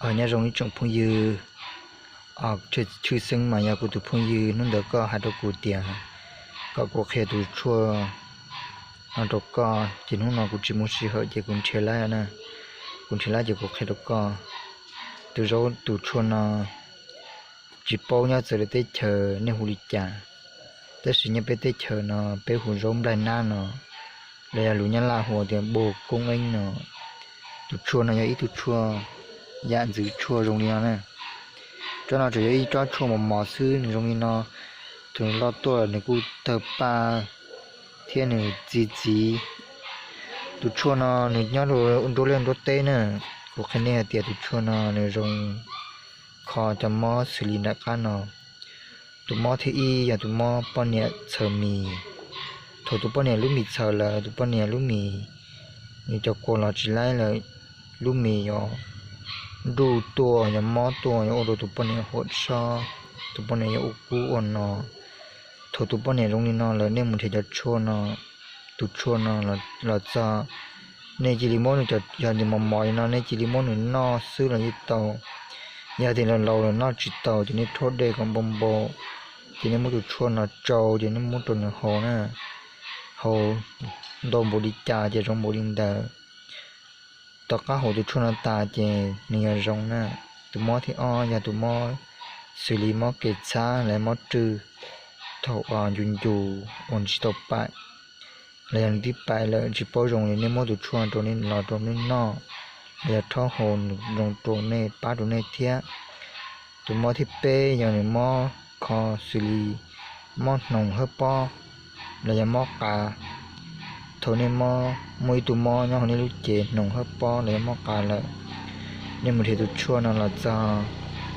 Nyob zoo ib tsoom phooj ywg, tshwj xeeb mas yog kuv tus phooj ywg hnub ntawd koj hais rau kuv tias kom kuv qhia tus tshuaj no rau koj, ces hnub no kuv tsis muaj sij hawm ces kuv nrhiav lab na, kuv nrhiav lab ces kuv qhia rau koj. Tus zaub tus tshuaj no tsis paub nyob txawv lawv teb chaws nej hu li cas, tab sis nyob peb teb chaws no peb hu zaub nplaig nab no, los yog lus nyab laj hu tias bô koob eeb no. Tus tshuaj no yog ib tug tshuaj yam ntxwv tshuaj zoo li no na. Tsob no tsuas yog ib tsob tshuaj mos mos xwb, nws zoo li no, tus loj tuaj nws kuj tawg paj thiab nws txi txiv. Tus tshuaj no nws nyob nruab liaj nruab teb na. Kuv qhia nej hais tias tus tshuaj no nws zoo kho cov mob xws li nram qab no. Tus mob thib ib yog tus mob poj niam txhaws mis. Thaum tus poj niam lub mis txhaws lawm, tus poj niam lub mis, nws cov kua los tsis laib lawm, lub mis yuav nruj tuaj, yuav mob tuaj, yuav ua rau tus poj niam huam sab, tus poj niam yuav ua kub ua no. Thaum tus poj niam zoo li no lawm nej mus nrhiav cov tshuaj no, tus tshuaj no los txog, nej cia li muab nws, yog nws mos mos li no nej cia li muab nws noj xwb los yeej tau. Yog tias laus laus lawm noj tsis tau ces nej rhaub dej kom npau npau, ces nej muab tus tshuaj no tsau ces nej muab rau nws haus na, haus ntau npaum li cas ces zoo npaum li ntawd. Tom qab haus tus tshuaj no tas ces nws yog zoo na. Tus mob thib ob yog tus mob xws li mob kev txhab los mob rwj, thaum uas ncu ncu uas tsis tau paim, los yog nws twb paim lawm tsis paub zoo li, nej muab tus tshuaj rau nej los rau nej noj, los yog rhaub haus nws zoo rau nej pab rau nej thiab. Tus mob thib peb yog nws mob kho xws li mob hnoos hawb pob los yog mob qav. Thaum nej mob, muaj ib tug mob nyob hauv nej lub cev hnoos hawb pob los yog mob qav lawm, nej mus nrhiav tus tshuaj no los txog,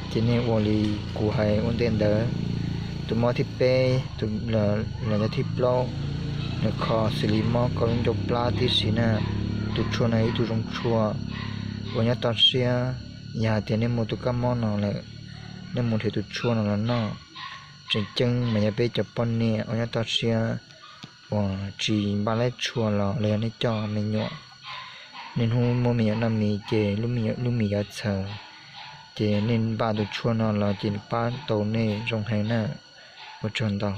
ces nej ua li kuv hais ua ntej ntawd. Tus mob thib peb los yog thib plaub, nws kho xws li mob koj lub ncauj plab tib si na. Tus tshuaj no ib tug zoo tshuaj uas nyob toj siab. Yog hais tias nej muaj tus kab mob no lawm, nej mus nrhiav tus tshuaj no los noj. Tseem ceeb mas yog peb cov poj niam uas nyob toj siab uas tsis npaj laib tshuaj los los yog nej coj me nyuam, niaj hnub muab me nyuam noj mis ces lub mis yuav txhaws, ces nej npaj tus tshuaj no los ces pab tau nej zoo heev na. Ua tsaug ntau.